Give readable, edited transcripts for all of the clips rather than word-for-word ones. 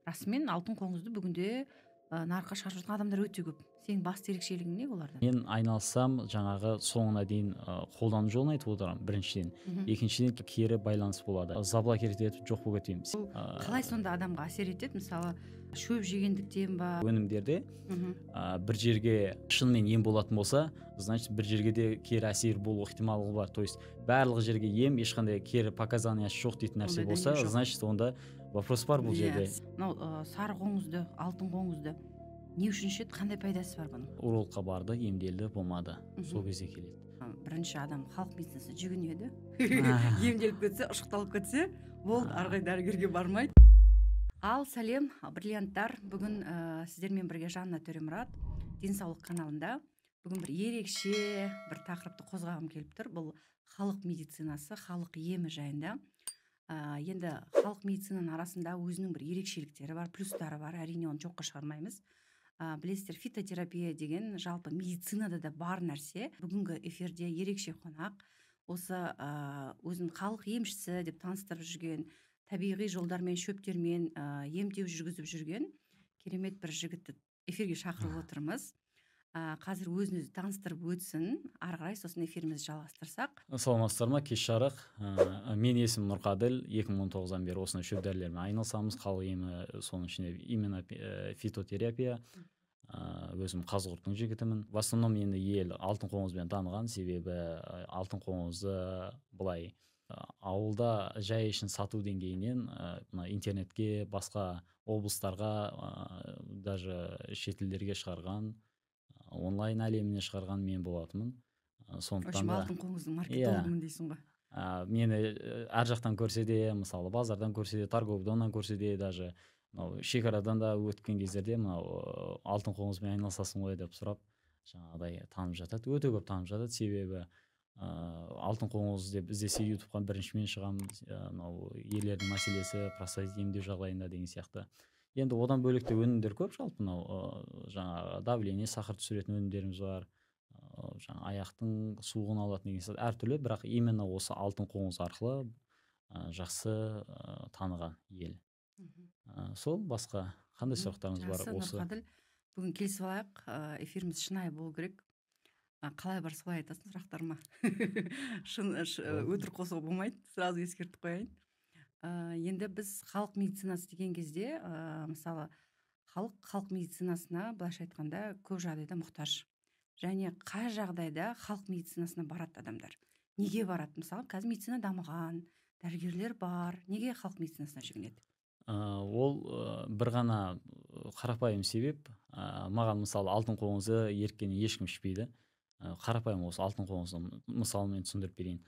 Расымен алтын қоңызды бүгінде нарыққа шығарып жатқан адамдар өте көп. Сенің басты ерекшелігің не олардан? Мен айналыссам, жаңағы соңына дейін қолдану жолын айтып отырамын біріншіден. Екіншіден, кері байланыс болады. Заблокировать етіп жоқ болып кетпеймін. Қалай сонда адамға әсер етеді? Мысалы, шөп жегендіктен ба? Өнімдерде бір жерге шынымен ем болатын болса, значит, бір жерге де кері әсер болу ықтималдығы бар. То есть барлық жерге ем, ешқандай кері показаниясы жоқ дейтін нәрсе болса, значит, онда вопрос бар бұл жерде. Мынау сары қоңызды, алтын қоңызды не үшін ішеді, қандай пайдасы бар бұның? Урологқа барды, емделді, болмады, сол кезде келеді. Бірінші адам халық медицинасына жүгінеді, емделіп кетсе, ұшықталып кетсе болды, ары қарай дәрігерге бармайды. Ал сәлем, бриллианттар! Бүгін сіздермен бірге Жанна Төремұрат, денсаулық каналында. Бүгін бір ерекше бір тақырыпты қозғағым келіп тұр. Бұл халық медицинасы, халық емі жайында. Енді халық медицинаның арасында өзінің бір ерекшеліктері бар, плюстары бар, әрине, оны жоққа шығармаймыз. Білесіздер, фитотерапия деген жалпы медицинада да бар нәрсе. Бүгінгі эфирде ерекше қонақ, осы өзін халық емшісі деп таныстырып жүрген, табиғи жолдармен, шөптермен емдеу жүргізіп жүрген керемет бір жігітті эфирге шақырып отырмыз. Қазір өзін өзі таныстырып өтсін, ары қарай сосын эфирімізді жалғастырсақ. Саламатсыздар ма, кеш жарық! Мен есімім Нұрқаділ. 2019-дан бері осындай шөп дәрілермен айналысамыз, халық емі, соның ішінде именно фитотерапия. Өзім Қазығұрттың жігітімін. В основном енді ел алтын қоңызбен таныған, себебі алтын қоңызды былай ауылда жай үшін сату деңгейінен мына интернетке, басқа облыстарға, даже шетелдерге шығарған, онлайн әлеміне шығарған мен болатынмын. Сондықтан да алтын қоңыздың маркетологымын дейсің ғой. Мені әр жақтан көрсе де, мысалы, базардан көрсе де, торговый домнан көрсе де, даже мынау шекарадан да өткен кездерде мынау алтын қоңызбен айналысасың ғой деп сұрап, жаңағыдай танып жатады, өте көп танып жатады. Себебі алтын қоңыз деп іздесе, ютубқа бірінші мен шығамын. Мынау ерлердің мәселесі, простатит емдеу жағдайында деген сияқты. Енді одан бөлек те өнімдер көп. Жалпы мынау жаңағы давление, сахар түсіретін өнімдеріміз бар, жаңа аяқтың суығын алатын деген сияқты әртүрлі. Бірақ именно осы алтын қоңыз арқылы жақсы таныған ел. Сол, басқа қандай сұрақтарыңыз бар? Осы Нұрқаділ, бүгін келісіп алайық, эфиріміз шынайы болу керек. Қалай бар, солай айтасың сұрақтарыма. Шын, өтірік қосуға болмайды, сразу ескертіп қояйын. Енді біз халық медицинасы деген кезде, мысалы, халық медицинасына, былайша айтқанда, көп жағдайда мұқтаж. Және қай жағдайда халық медицинасына барады адамдар, неге барады? Мысалы, қазір медицина дамыған, дәрігерлер бар, неге халық медицинасына жүгінеді? Ол бір ғана қарапайым себеп. Маған, мысалы, алтын қоңызды еріккеннен ешкім ішпейді. Қарапайым осы алтын қоңызды мысалмен түсіндіріп берейін.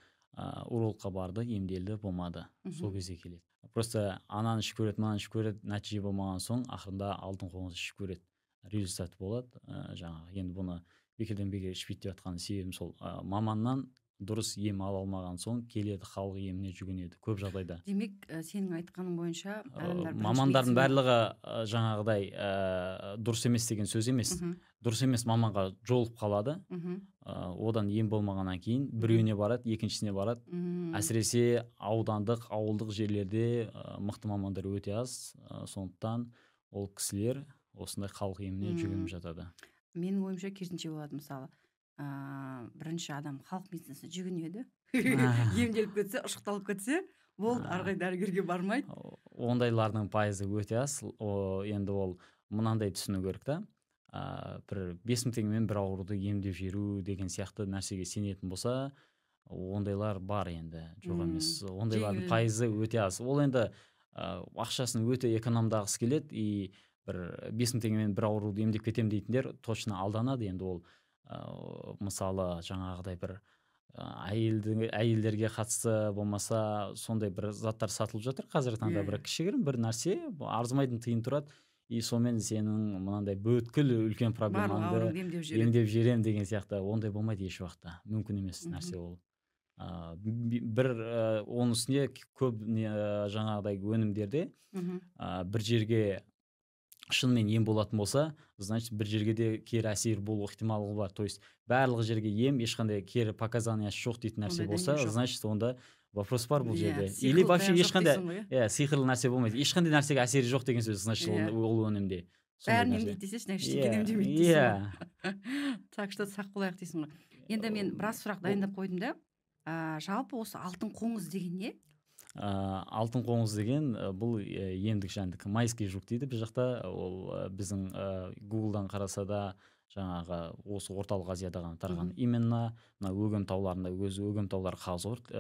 Урологқа барды, емделді, болмады, сол кезде келеді. Просто ананы ішіп көреді, мынаны ішіп көреді, нәтиже болмаған соң ақырында алтын қоңыз ішіп көреді, результат болады. Жаңағы енді бұны бекерден бекер ішпейді деп жатқан себебім сол: маманнан дұрыс ем ала алмаған соң келеді, халық еміне жүгінеді көп жағдайда. Демек, сенің айтқаның бойынша, адамдар мамандардың барлығы жаңағыдай дұрыс емес деген сөз емес. Дұрыс емес маманға жолығып қалады, одан ем болмағаннан кейін біреуіне барады, екіншісіне барады. Әсіресе аудандық, ауылдық жерлерде мықты мамандар өте аз, сондықтан ол кісілер осындай халық еміне жүгініп жатады. Менің ойымша, керісінше болады. Мысалы, бірінші адам халық медицинасына жүгінеді, емделіп кетсе, ұшықталып кетсе болды, ары қарай дәрігерге бармайды. Ондайлардың пайызы өте аз. Енді ол мынандай түсіну керек та: бір 5000 теңгемен бір ауруды емдеп жіберу деген сияқты нәрсеге сенетін болса, ондайлар бар енді, жоқ емес, ондайлардың пайызы өте аз. Ол енді ақшасын өте экономдағысы келеді и бір 5000 теңгемен бір ауруды емдеп кетемін дейтіндер точно алданады. Енді ол мысалы, жаңағыдай бір әйелдерге қатысты болмаса, сондай бір заттар сатылып жатыр қазіргі таңда. Бір кішігірім бір нәрсе, арзымайтын тиын тұрады, и сонымен сенің мынандай бүткіл үлкен проблемаңды емдеп жіберемін деген сияқты. Ондай болмайды еш уақытта, мүмкін емес нәрсе ол. Бір оның үстіне көп не, жаңағыдай өнімдерде бір жерге шынымен ем болатын болса, значит, бір жерге де кері әсер болу ықтималдығы бар. То есть барлық жерге ем, ешқандай кері показаниясы жоқ дейтін нәрсе болса, значит, онда Вопрос бар бұл Иә, жерде. сиқырлы Или вообще таяқ жоқ ешқандай дейсің ғой, иә? Иә, сиқырлы нәрсе болмайды, ешқандай нәрсеге әсері жоқ деген сөз, значит, ол өнімде сондай Бәрін нәрсе. емдейді десеші, ештеңені емдемейді дейсің ғой. Так что сақ болайық дейсің ғой. Енді мен біраз сұрақ дайындап қойдым да. Жалпы осы алтын қоңыз деген не? Алтын қоңыз деген бұл емдік жәндік, майский жук дейді біз жақта. Ол біздің Гуглдан қараса да, жаңағы осы Орталық Азияда ғана тараған, именно мына Өгем тауларында. Өзі Өгем таулары Қазығұрт,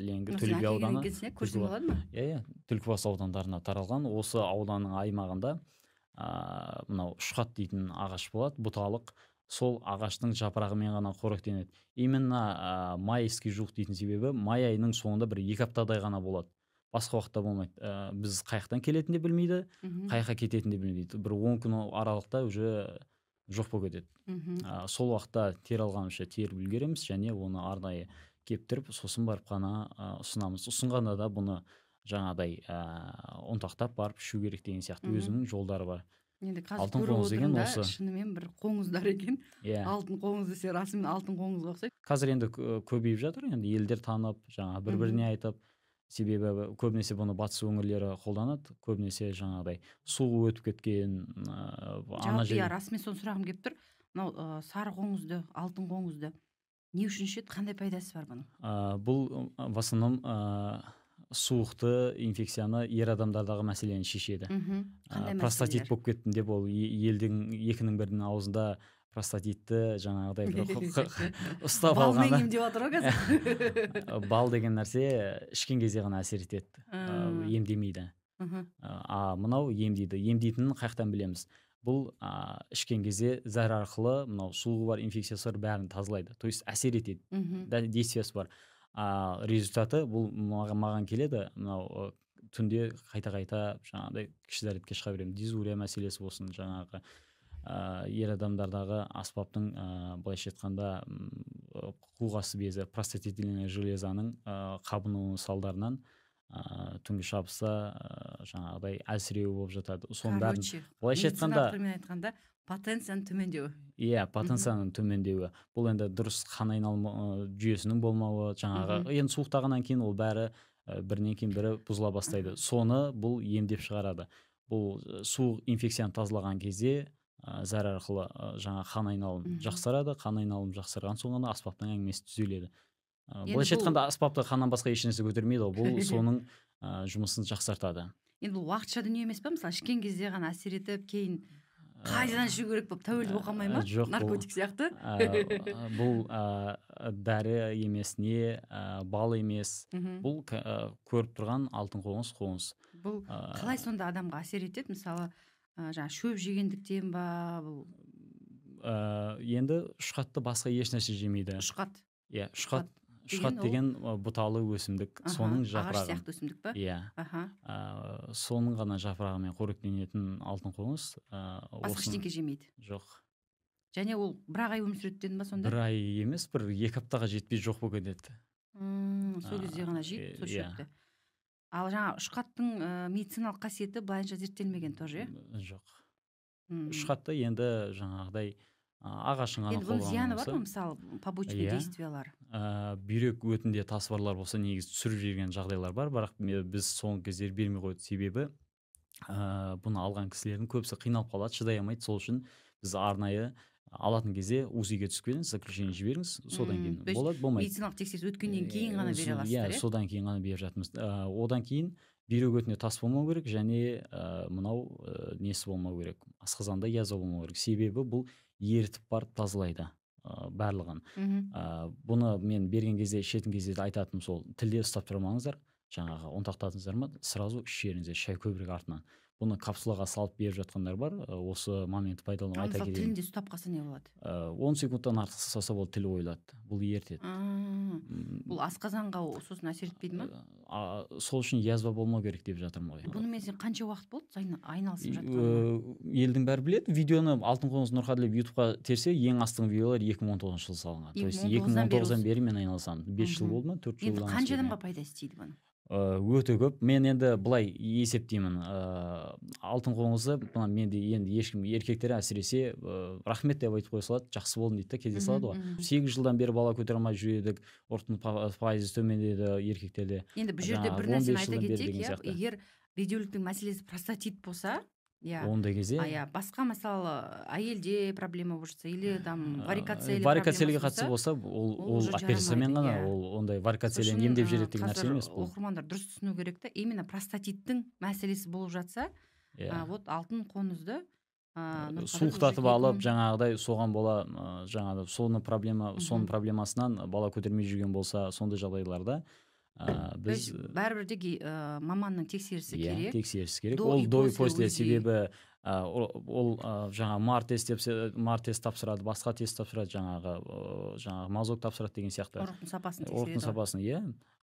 Ленгі, Мына Төле сен би әкелген ауданы, екенсің, иә? Көрсем Түлкібас. болады ма? Иә, Түлкібас аудандарына таралған. Осы ауданның аймағында мынау ұшқат дейтін ағаш болады, бұталық. Сол ағаштың жапырағымен ғана қоректенеді. Именно майский жук дейтін себебі май айының соңында бір 2 аптадай ғана болады, басқа уақытта болмайды. Біз қай жақтан келетінін де білмейді, қай жаққа кететінін де білмейді. Бір 10 күн аралықта уже жоқ болып кетеді. Сол уақытта тере алғанымызша теріп үлгереміз және оны арнайы кептіріп, сосын барып қана ұсынамыз. Ұсынғанда да бұны жаңағыдай ұнтақтап барып ішу керек деген сияқты өзінің жолдары бар. Енді қазір Алтын көріп қоңыз деген отырмын да, осы. шынымен бір қоңыздар екен. Алтын қоңыз десе, расымен алтын қоңызға ұқсайды. Қазір енді көбейіп жатыр, енді елдер танып, жаңа бір-біріне айтып, себебі көбінесе бұны батыс өңірлері қолданады, көбінесе жаңағыдай суы өтіп кеткен, ана Жалпы, жер иә, расымен соны сұрағым келіп тұр. Мынау сары қоңызды, алтын қоңызды не үшін ішеді, қандай пайдасы бар бұның? Бұл в основном суықты инфекцияны, ер адамдардағы мәселені шешеді. Қандай Простатит мәселелер? болып кеттім деп, ол елдің екінің бірінің аузында простатитті жаңағыдай бір ұстап Балмен алғаны. емдеп жатыр ғой қазір. Бал деген нәрсе ішкен кезде ғана әсер етеді, емдемейді. А мынау емдейді. Емдейтінін қай жақтан білеміз? Бұл ішкен кезде зәр арқылы мынау суығы бар, инфекциясы бар, бәрін тазалайды, то есть әсер етеді, да, действиясы бар. А результаты бұл маған келеді, мынау түнде қайта-қайта жаңағыдай кіші дәретке шыға беремін, дизурия мәселесі болсын, жаңағы ер адамдардағы аспаптың, былайша айтқанда, қуғасы безі, простатительная железаның қабынуы салдарынан түнгі шабыста жаңағыдай әлсіреу болып жатады. Соның бәрін Короче, былайша медициналық айтқанда тілмен айтқанда, потенцияның төмендеуі. Иә, потенцияның төмендеуі. Бұл енді дұрыс қан айналымы жүйесінің болмауы, жаңағы енді суықтағаннан кейін ол бәрі бірінен кейін бірі бұзыла бастайды. Соны бұл емдеп шығарады. Бұл суық инфекцияны тазалаған кезде зәр арқылы жаңа қан айналым жақсарады. Қан айналым жақсарған соң ғана аспаптың әңгімесі түзеледі. Енді Былайша бұл айтқанда, аспапты қаннан басқа ешнәрсе көтермейді ғой. Бұл соның жұмысын жақсартады. Енді бұл уақытша дүние емес па? Мысалы, ішкен кезде ғана әсер етіп, кейін қайдан ішу керек болып тәуелді болып қалмай ма? Жоқ, Наркотик сияқты. Бұл дәрі емес, не бал емес. Бұл көріп тұрған алтын қоңыз, қоңыз. Бұл қалай сонда адамға әсер етеді? Мысалы, жаңа шөп жегендіктен ба бұл? Енді ұшқатты басқа еш нәрсе жемейді. Ұшқат. Иә, ұшқат. Ұшқат Ұшқат деген бұталы өсімдік, Аха, соның ағаш жапырағы. сияқты өсімдік па? Иә. Аха. Соның ғана жапырағымен қоректенетін алтын қоңыз. Басқа ештеңке жемейді. Жоқ. Және ол бір ақ ай өмір сүреді дедің ба сонда? Бір ай емес, бір 2 аптаға жетпей жоқ болып кетеді. Сол кезде ғана жейді, сол Иә. шөпті. Ал жаңа ұшқаттың медициналық қасиеті былайынша зерттелмеген тоже, иә? Жоқ. Ұшқатты енді жаңағыдай ағашын ғана Енді бұның зияны бар қолданған ма, болса, мысалы, побочный Иә. действиялары? Бүйрек өтінде тасы барлар болса, негізі түсіріп жіберген жағдайлар бар, бірақ біз соңғы кездері бермей қойдық. Себебі бұны алған кісілердің көбісі қиналып қалады, шыдай алмайды. Сол үшін біз арнайы алатын кезде УЗИ-ге түсіп келіңіз, заключение жіберіңіз, содан кейін То есть болады, болмайды. Медициналық тексеріс өткеннен кейін ғана бере аласыздар, Иә, иә? содан кейін ғана беріп жатырмыз. Одан кейін бүйрек өтінде тас болмау керек және мынау несі болмау керек, асқазанда язва болмау керек. Себебі бұл ерітіп барып тазалайды барлығын. Бұны мен берген кезде, ішетін кезде де айтатыным сол, тілде ұстап тұрмаңыздар, жаңағы ұнтақтатыңыздар ма, сразу іш жіберіңіздер, шай көбірек артынан. Бұны капсулаға салып беріп жатқандар бар, осы моментті пайдаланып Ал айта мысалы, кетейін. тілінде ұстап қалса не болады? 10 секундтан артық ұстаса болды, тіл ойылады. Бұл ерітеді. Бұл асқазанға сосын әсер етпейді ма? Сол үшін язва болмау керек деп жатырмын ғой. Бұнымен сен қанша уақыт болды айналысып жатқаныңа? Елдің бәрі біледі. Видеоны Алтын қоңыз Нұрқаділов ютубқа терсе, ең астыңғы видеолар 2019 жылы салынған. То есть 2019-дан бері 2019-дан бері мен айналысамын. 5 жыл болды ма? 4 Енді жылдан қанша асты адамға екен. пайдасы тиді бұның? Өте көп. Мен енді былай есептеймін, алтын қоңызды мына менде енді ешкім, еркектер әсіресе, рахмет деп айтып қоя салады, жақсы болдым дейді да, кете салады ғой. 8 жылдан бері бала көтере алмай жүр едік, ұрықтың пайызы төмендеді еркектерде. Енді бұл жерде бір нәрсені айта кетейік, иә, егер бедеуліктің мәселесі простатит болса, иә, ондай кезде иә, басқа, мысалы, әйелде проблема болып жатса или там варикоцеле, варикоцелеге қатысы болса, ол операциямен ғана, ол ондай варикоцелені емдеп жібереді деген нәрсе емес бұл. Оқырмандар дұрыс түсіну керек та, именно простатиттің мәселесі болып жатса, вот алтын қоңызды суықтатып алып, жаңағыдай соған бола, жаңағы соны проблема, соның проблемасынан бала көтермей жүрген болса, сондай жағдайларда біз бәрібір де маманның тексерісі керек. Тексерісі керек. Ол до и после, себебі ол жаңа МАР тест деп, МАР тест тапсырады, басқа тест тапсырады, жаңағы мазок тапсырады деген сияқты. Ұрықтың сапасын тексереді. Ұрықтың сапасын, иә.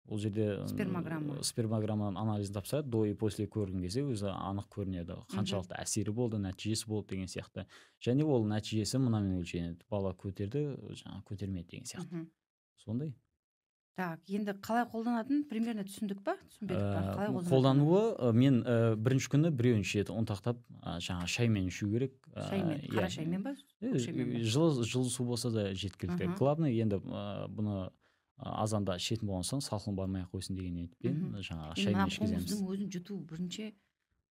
Ол жерде спермограмма. Спермограмма анализін тапсырады, до и после көрген кезде өзі анық көрінеді, қаншалықты әсері болды, нәтижесі болды деген сияқты. Және ол нәтижесі мынамен өлшенеді: бала көтерді, жаңағы көтермеді деген сияқты. Сондай. Так, енді қалай қолданатынын примерно түсіндік па, түсінбедік па? Қалай қолдануы? Мен бірінші күні біреуін ішеді, ұнтақтап, жаңағы шаймен ішу керек. Шаймен, қара шаймен ба? Жылы, жылы су болса да жеткілікті. Главное, енді бұны азанда ішетін болған соң, салқын бармай ақ қойсын деген ниетпен жаңағы шаймен ішкіземіз. Өзін жұту бірінші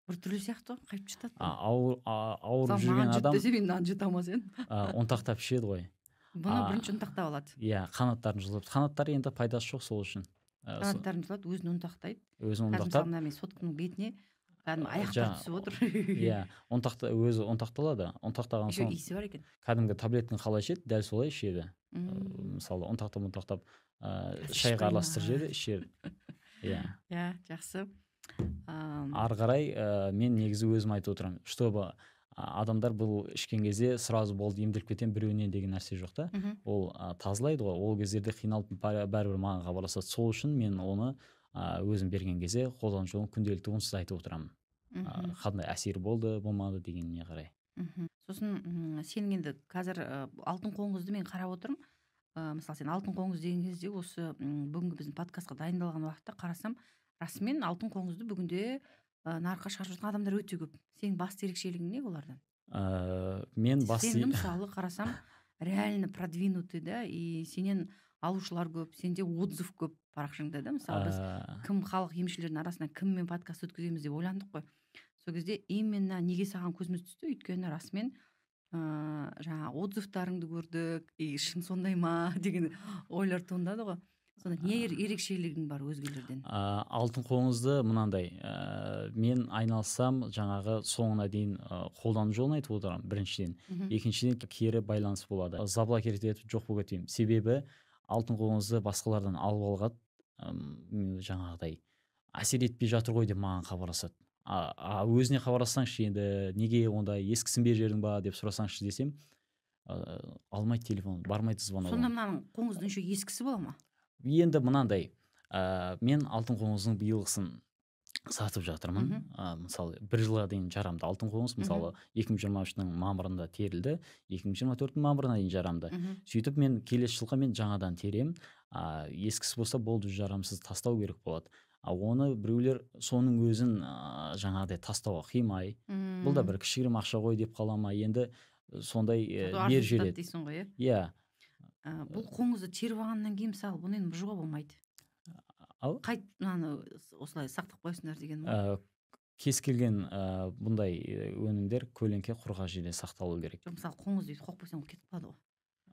біртүрлі сияқты ғой, қайтып жұтады? Ауырып жүрген адам десе, мен мынаны жұта ма сен? Ұнтақтап ішеді ғой. Бұны бірінші ұнтақтап алады. Иә, қанаттарын жұлып. Қанаттары енді пайдасы жоқ сол үшін. Қанаттарын жұлады, өзін ұнтақтайды. Өзін ұнтақтап. Мына мен сотканың бетіне кәдімгі аяқтар түсіп отыр. Иә, ұнтақты, өзі ұнтақталады. Ұнтақтаған соң иісі бар екен. Кәдімгі таблетканы қалай ішеді, дәл солай ішеді. Мысалы, ұнтақтап, ұнтақтап, шайға араластырып жеді, ішеді. Иә. Иә, жақсы. Ары қарай мен негізі өзім айтып отырамын, чтобы адамдар бұл ішкен кезде сразу болды, емделіп кетемін біреуінен деген нәрсе жоқ та. Ол тазалайды ғой, ол кездерде қиналып, бәрібір маған хабарласады. Сол үшін мен оны өзім берген кезде қолдану жолын күнделікті онсыз айтып отырамын, қандай әсері болды, болмады дегеніне қарай. Сосын сенің енді қазір алтын қоңызды мен қарап отырмын. Мысалы, сен алтын қоңыз деген кезде, осы бүгінгі біздің подкастқа дайындалған уақытта қарасам, расымен алтын қоңызды бүгінде нарыққа шығарып жатқан адамдар өте көп. Сенің басты ерекшелігің не олардан? Мен басты Сен, мысалы, қарасам, реально продвинутый да, и сенен алушылар көп, сенде отзыв көп парақшаңда да. Мысалы, біз кім, халық емшілерінің арасынан кіммен подкаст өткіземіз деп ойландық қой. Сол кезде именно неге саған көзіміз түсті? Өйткені расымен жаңа отзывтарыңды көрдік, и шын сондай ма деген ойлар туындады ғой. Сонда не ерекшелігің бар өзгелерден? Алтын қоңызды мынандай, мен айналыссам, жаңағы соңына дейін қолдану жолын айтып отырамын біріншіден. Екіншіден, кері байланыс болады. Заблокировать етіп, жоқ болып кетпеймін. Себебі алтын қоңызды басқалардан алып алған, жаңағыдай әсер етпей жатыр ғой деп маған хабарласады. А өзіне хабарлассаңшы, енді неге онда ескісін беріп жібердің ба деп сұрасаңшы десем, алмайды телефон, бармайды звонок. Сонда мынаның қоңыздың еще ескісі бола ма? Енді мынандай, мен алтын қоңыздың биылғысын сатып жатырмын. Мысалы, бір жылға дейін жарамды алтын қоңыз, мысалы, 2023-нің мамырында терілді, 2024-тің мамырына дейін жарамды. Сөйтіп мен келесі жылға мен жаңадан теремін. Ескісі болса болды, жарамсыз, тастау керек болады. А оны біреулер соның өзін жаңағыдай тастауға қимай, бұл да бір кішігірім ақша ғой деп қала ма, енді сондай беріп жібереді дейсің ғой, иә? Иә. Бұл қоңызды теріп алғаннан кейін, мысалы, бұны енді бұзуға болмайды. Ал қайт мынаны осылай сақтап қоясыңдар деген ғой. Кез келген бұндай өнімдер көлеңке, құрғақ жерде сақталу керек. Жоқ, мысалы, қоңызды өйтіп қойып қойсаң, ол кетіп қалады ғой.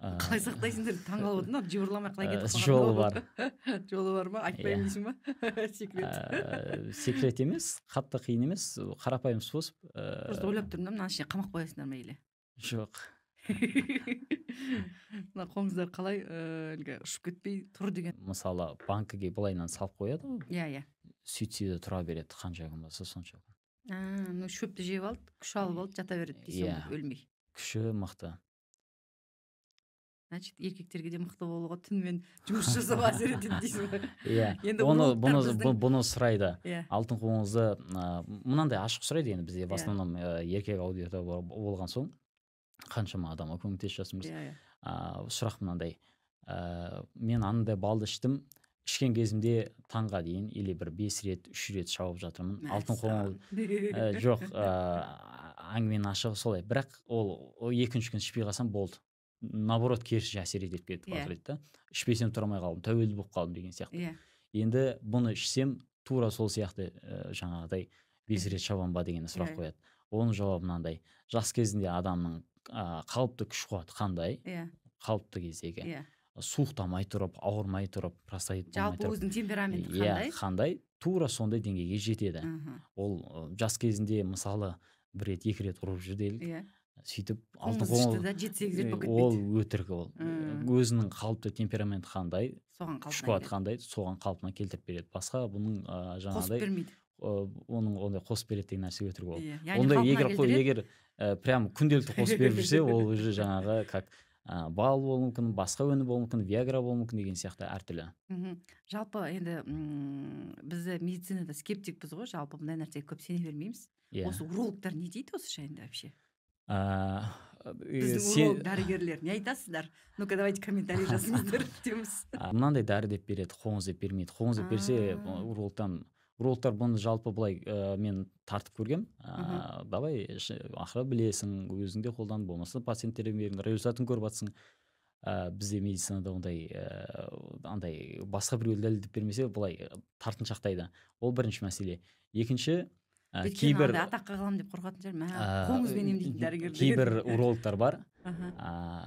Қалай сақтайсыңдар, таңғалып отырмын, жыбырламай қалай кетіп қалған? Жолы бар. Жолы бар ма? Айтпаймын дейсің ба? Секрет. Секрет емес, қатты қиын емес, қарапайым способ. Просто ойлап тұрмын да, мынаның ішіне қамап қоясыңдар ма или? Жоқ. Мына қоңыздар қалай әлгі ұшып кетпей тұр деген. Мысалы, банкіге былайынан салып қояды ғой. Иә, иә. Сөйтсе де тұра береді, қанша күн болса сонша күн. Ну, шөпті жеп алды, күш алып алды, жата береді дейсің ғой, өлмей. Күші мықты. Значит, еркектерге де мықты болуға, түнімен жұмыс жасауға әсер етеді дейсің ғой. Иә. Енді Оны урологтар бұны бұны сұрайды. Иә. Алтын қоңызды мынандай ашық сұрайды енді бізде в Иә. основном еркек аудитория болған соң қаншама адамға көмектесіп жатырмыз. Иә, иә. Сұрақ мынандай. Мен анандай балды іштім, Ішкен кезімде таңға дейін или бір 5 рет, 3 рет шауып жатырмын. Алтын қоңыз жоқ, әңгіменің ашығы солай. Бірақ ол екінші күн ішпей қалсам болды. Наоборот, керісінше әсер етіп кетіп жатыр да. Ішпесем тұра алмай қалдым, тәуелді болып қалдым деген сияқты. Енді бұны ішсем тура сол сияқты жаңағыдай 5 рет шабам ба деген сұрақ қояды. Оның жауабы мынандай: жас кезінде адамның қалыпты күш қуаты қандай? Қалыпты кездегі. Суықтамай тұрып, ауырмай тұрып, простатит болмай тұрып. Жалпы өзінің темпераменті қандай? Қандай? Тура сондай деңгейге жетеді. Ол жас кезінде мысалы 1 рет, 2 рет ұрып жүр делік. Сөйтіп алтын қоңыз 7-8 рет болып кетпейді. Ол өтірік ол. Өзінің қалыпты темпераменті қандай, күш қуаты қандай, соған қалпына келтіріп береді. Басқа бұның жаңағыдай қосып бермейді. Оның ондай қосып береді деген нәрсе өтірік ол. Ондай егер прям күнделікті қосып беріп жүрсе, ол уже жаңағы как бал болуы мүмкін, басқа өнім болуы мүмкін, виагра болуы мүмкін деген сияқты әртүрлі. Жалпы енді бізді медицинада скептикпіз ғой, жалпы бұндай нәрсеге көп сене бермейміз. Осы урологтар не дейді осы жайында вообще? Біздің уролог дәрігерлер не айтасыздар? Ну-ка давайте комментарий жазыңыздар дейміз. Мынандай дәрі деп береді, қоңыз деп бермейді. Қоңыз деп берсе, урологтар бұны жалпы былай мен тартып көргем. Давай ақыры білесің, өзің де қолдан, болмаса пациенттерге беріңдер, результатын көріп жатсың. Бізде медицинада ондай андай басқа біреу дәлелдеп бермесе, былай тартыншақтайды. Ол бірінші мәселе. Екінші, кейбір атаққа қалам деп қорқатын шығар. Қоңызбен емдейтін дәрігер. Кейбір урологтар бар.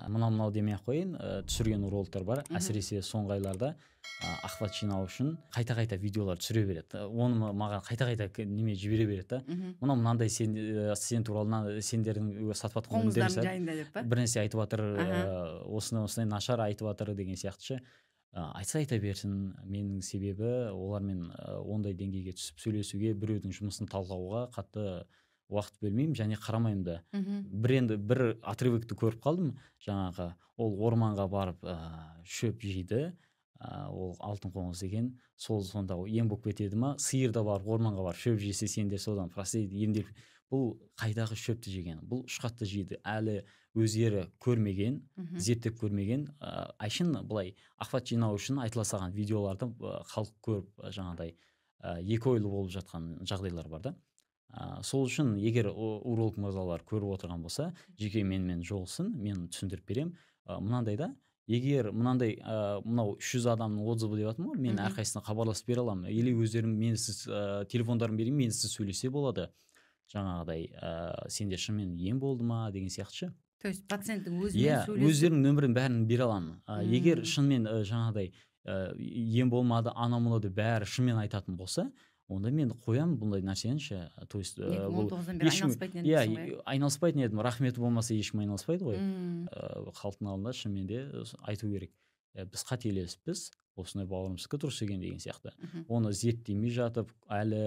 Мынау демей ақ қояйын, түсірген урологтар бар. Әсіресе соңғы айларда охват жинау үшін қайта-қайта видеолар түсіре береді. Оны маған қайта-қайта неме жібере береді да. Мынау мынандай сен туралы, сендердің сатып жатқан қоңыздардың жайында деп па? Бір нәрсе айтып жатыр, осыны нашар айтып жатыр деген сияқты. Айтса айта берсін, менің себебі олармен ондай деңгейге түсіп сөйлесуге, біреудің жұмысын талқылауға қатты уақыт бөлмеймін және қарамаймын да. Бір отрывокты көріп қалдым, жаңағы ол орманға барып шөп жейді, ол алтын қоңыз деген, сол сонда ем болып кетеді ма, сиыр да барып орманға барып шөп жесе, сендер содан простатит емделіп. Бұл қайдағы шөпті жеген, бұл ұшқатты жейді, әлі өздері көрмеген, зерттеп көрмеген. Айшын былай охват жинау үшін айтыла салған видеоларды халық көріп жаңағыдай екі ойлы болып жатқан жағдайлар бар да. Сол үшін егер уролог мырзалар көріп отырған болса, жеке менімен жолықсын, мен түсіндіріп берем. Мынандай да, егер мынандай мынау 300 адамның отзывы деп жатырмын ғой, мен әрқайсысына хабарласып бере аламын. Или өздерің менсіз телефондарын берейін, менсіз сөйлесе болады. Жаңағыдай сендер шынымен ем болды ма деген сияқты. То есть пациенттің өзімен сөйлесіп, өздерінің нөмірін бәрін бере аламын. Егер шынымен жаңағыдай ем болмады, анау мынау деп бәрі шынымен айтатын болса, онда мен қоямын бұндай нәрсені ше. То есть бұл 2019-дан бері айналыспайтын едім. Иә, айналыспайтын едім. Рахметі болмаса ешкім айналыспайды ғой. Халықтың алдында шынымен де айту керек. Біз қателесіппіз, осындай бауырымыздікі дұрыс екен деген сияқты. Оны зерттемей жатып, әлі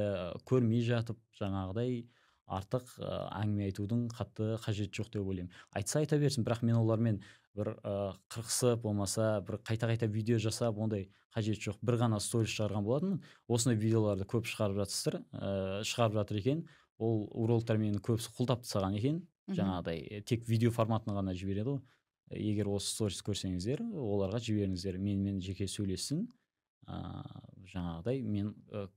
көрмей жатып, жаңағыдай артық әңгіме айтудың қатты қажеті жоқ деп ойлаймын. Айтса айта берсін, бірақ мен олармен бір қырқысып, болмаса бір қайта-қайта видео жасап, ондай қажеті жоқ. Бір ғана сторис шығарған болатынмын. Осындай видеоларды көп шығарып жатсыздар, шығарып жатыр екен. Ол урологтар мені көбісі құлдап тастаған екен. Жаңағыдай тек видео форматын ғана жібереді ғой. Егер осы сторис көрсеңіздер, оларға жіберіңіздер, менімен жеке сөйлессін. Жаңағыдай мен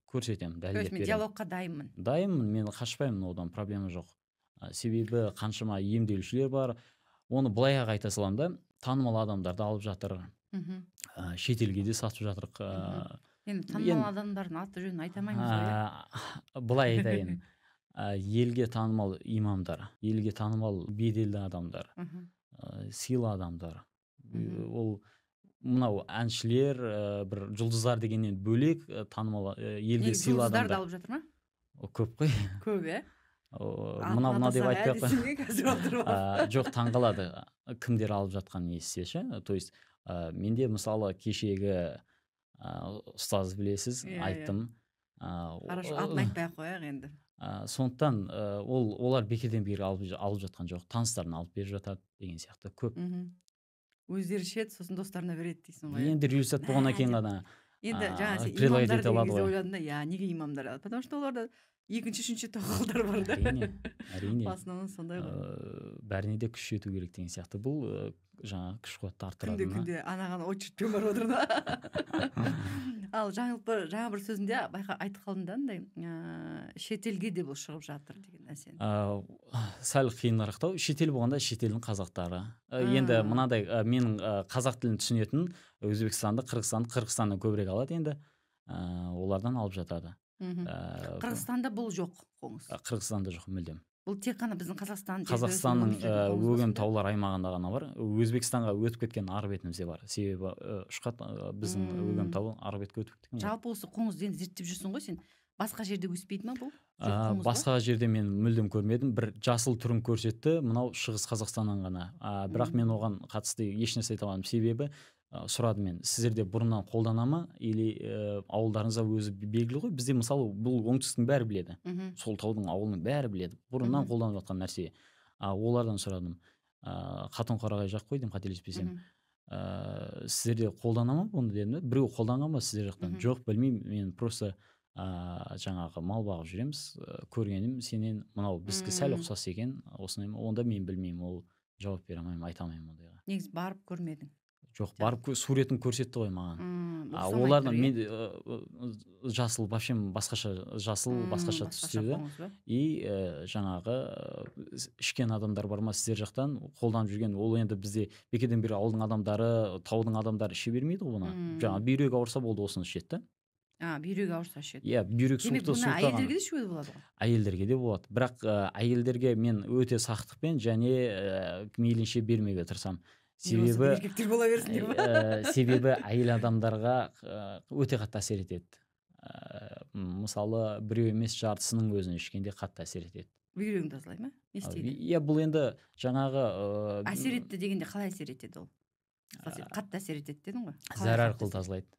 көрсетемін, дәлелдеп беремін. Мен диалогқа дайынмын. Дайынмын, мен қашпаймын, одан проблема жоқ. Себебі қаншама емделушілер бар. Оны былай-ақ айта саламын да, танымал адамдарды алып жатыр. Шетелге де сатып жатыр. Енді танымал адамдардың аты жөнін айта алмаймыз ғой, иә? Былай айтайын. Елге танымал имамдар, елге танымал беделді адамдар, сыйлы адамдар. Ол мынау әншілер, бір жұлдыздар дегеннен бөлек танымал елге сыйлы адамдар. Жұлдыздарды алып жатыр ма? Көп қой. Көп, иә? Мынау деп айтпай ақ қояйын. Жоқ, таңғалады кімдер алып жатқанын естісе ше. То есть менде мысалы кешегі ұстаз білесіз, айттым. Хорошо, атын айтпай ақ қояйық енді. Сондықтан олар бекерден бері алып жатқан жоқ, таныстарын алып беріп жатады деген сияқты көп. Өздері ішеді, сосын достарына береді дейсің ғой. Енді результат болғаннан кейін ғана. Енді жаңа сен имамдар деген кезде ойладым да, я неге имамдар алады? Потому что оларда екінші, үшінші тоқалдар бар да. Әрине, әрине. Басынан сондай ғой. Бәріне де күш жету керек деген сияқты. Бұл Жаңағы күш қуатты арттыратыны. Күнде анаған очередьпен барып отыр да. Ал жаңа бір сөзінде айтып қалдым да, андай шетелге де бұл шығып жатыр деген нәрсені. Сәл қиынырақтау. Шетел болғанда шетелдің қазақтары. Енді мынадай, менің қазақ тілін түсінетін Өзбекстанды, Қырғызстанды, Қырғызстаннан көбірек алады енді. Олардан алып жатады. Қырғызстанда бұл жоқ қоңыз. Қырғызстанда жоқ мүлдем. Бұл тек қана біздің Қазақстан. Қазақстанның Өгем таулар аймағында ғана бар. Өзбекстанға өтіп кеткен арғы бетімізде бар. Себебі Ұшқат біздің Өгем тауы арғы бетке өтіп кеткен. Жалпы осы қоңызды енді зерттеп жүрсің ғой сен. Басқа жерде өспейді ма бұл? Басқа жерде мен мүлдем көрмедім. Бір жасыл түрін көрсетті, мынау Шығыс Қазақстаннан ғана. Бірақ мен оған қатысты ешнәрсе айта алмадым. Себебі сұрадым мен, сіздерде бұрыннан қолдана ма или ауылдарыңызда өзі белгілі ғой. Бізде мысалы бұл оңтүстіктің бәрі біледі. Сол таудың ауылының бәрі біледі. Бұрыннан қолданып жатқан нәрсе. Олардан сұрадым. Қатон-Қарағай жақ қой деймін, қателеспесем. Сіздерде қолдана ма бұны дедім. Біреу қолданған ба сіздер жақтан? Жоқ, білмеймін. Мен просто жаңағы мал бағып жүреміз. Көргенім сенен мынау бізге сәл ұқсас екен. Осыны онда мен білмеймін, ол жауап бере алмаймын, айта алмаймын ондайға. Негізі барып көрмедің? Жоқ, барып суретін көрсетті ғой маған. Олардан мен жасыл, вообще басқаша жасыл, басқаша түстегі. И жаңағы ішкен адамдар бар ма сіздер жақтан қолданып жүрген? Ол енді бізде бекеден бері ауылдың адамдары, таудың адамдары іше бермейді ғой бұны. Жаңа бүйрек ауырса болды, осыны ішеді. Бүйрек ауырса ішеді. Иә, бүйрек суықты суықтаған. Әйелдерге де ішуге болады ғой? Әйелдерге де болады. Бірақ әйелдерге мен өте сақтықпен және мейлінше бермеуге тырысамын. Себебі еркектер бола берсін деп. Себебі әйел адамдарға өте қатты әсер етеді. Мысалы, біреу емес жартысының өзін ішкенде қатты әсер етеді. Бүйрегін тазалай ма? Не істейді? Иә, бұл енді жаңағы әсер етті дегенде қалай әсер етеді ол? Қатты әсер етеді дедің ғой. Зәр арқылы тазалайды.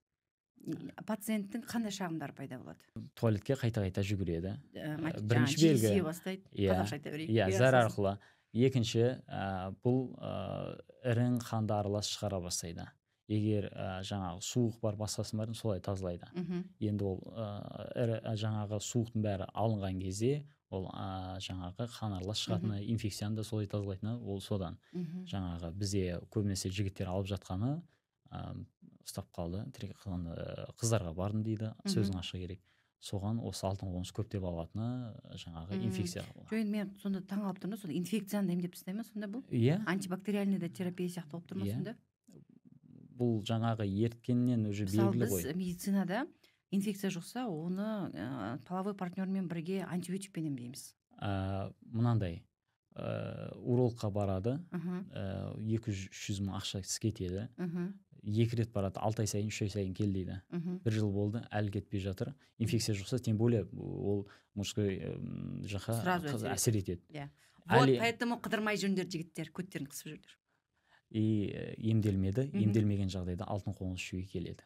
Пациенттің қандай шағымдары пайда болады? Туалетке қайта-қайта жүгіреді. Бірінші белгі. Бастайды. Қазақша айта берейік. Иә, зәр арқылы. Екінші, бұл ірің қанды аралас шығара бастайды. Егер жаңағы суық бар, басқасы барын солай тазалайды. Енді ол жаңағы суықтың бәрі алынған кезде, ол жаңағы қан аралас шығатыны, инфекцияны да солай тазалайтыны ол содан. Жаңағы бізде көбінесе жігіттер алып жатқаны ұстап қалды, қыздарға бардым дейді, сөздің ашығы керек. Соған осы алтын қоңыз көптеп алатыны жаңағы инфекция. Жоқ, енді мен сонда таң қалып тұрмын, сонда инфекцияны да емдеп тастай ма сонда бұл? Иә. Антибактериальный да терапия сияқты болып тұр ма сонда? Бұл жаңағы ерткеннен уже белгілі ғой. Мысалы, біз медицинада инфекция жұқса, оны половой партнермен бірге антибиотикпен емдейміз. Мынандай, урологқа барады, 200-300 мың ақша кетеді. 2 рет барады, 6 ай сайын, 3 ай сайын кел дейді. 1 жыл болды, әлі кетпей жатыр. Инфекция жұқса, тем более ол мужской жаққа әсер етеді. Вот, поэтому қыдырмай жүріңдер жігіттер, көттерін қысып жүріңдер. И емделмеді, емделмеген жағдайда алтын қоңыз ішуге келеді.